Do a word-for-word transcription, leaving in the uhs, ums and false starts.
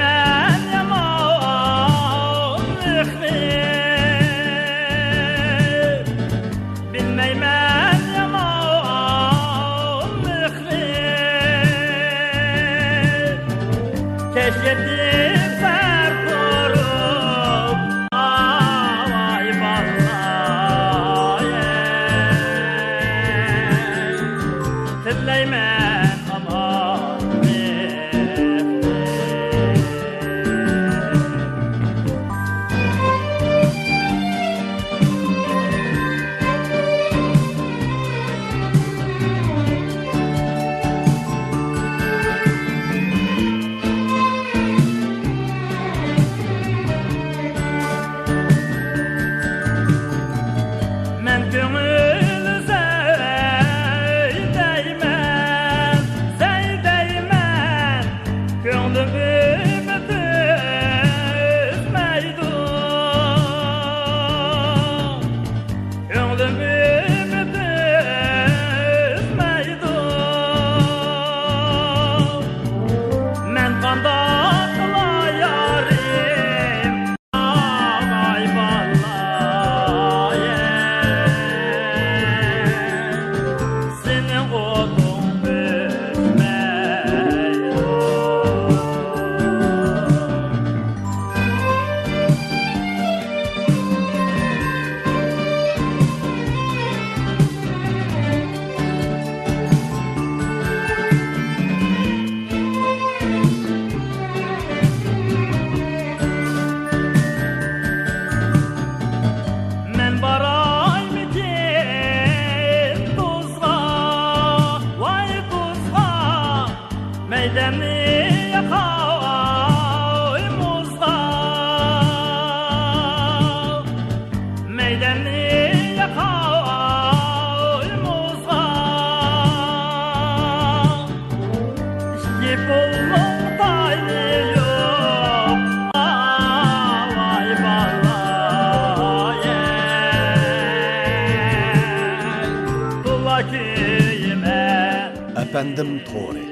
مەن يامانلىقنى، بىلمەيمەن يامانلىقنى. كەچ يېتىپ سەر تۇرۇپ، ئاۋاي بالىلار، تىلەيمەن ئامانلىقنى. مەن كۆڭۈل زەي دەيمەن، زەي دەيمەن، كۆڭلۈم ئۈمىد ئۈزمەيدۇ. كۆڭلۈم ئۈمىد ئۈزمەيدۇ. مەن قانداق قىلاي يارىم، ئاۋاي بالىلار، سېنىڭ ئوتۇڭ ئۆچمەيدۇ. مەن بارايمىكىن تۇزغا، ۋاي تۇزغا، مەيدەمنى ياقاي مۇزغا، مەيدەمنى ياقاي مۇزغا. ئىككى پۇلنىڭ تايىنى يوق، ئاۋاي بالىلار، تولا كۆيىمەن. ئەپەندىم تورى.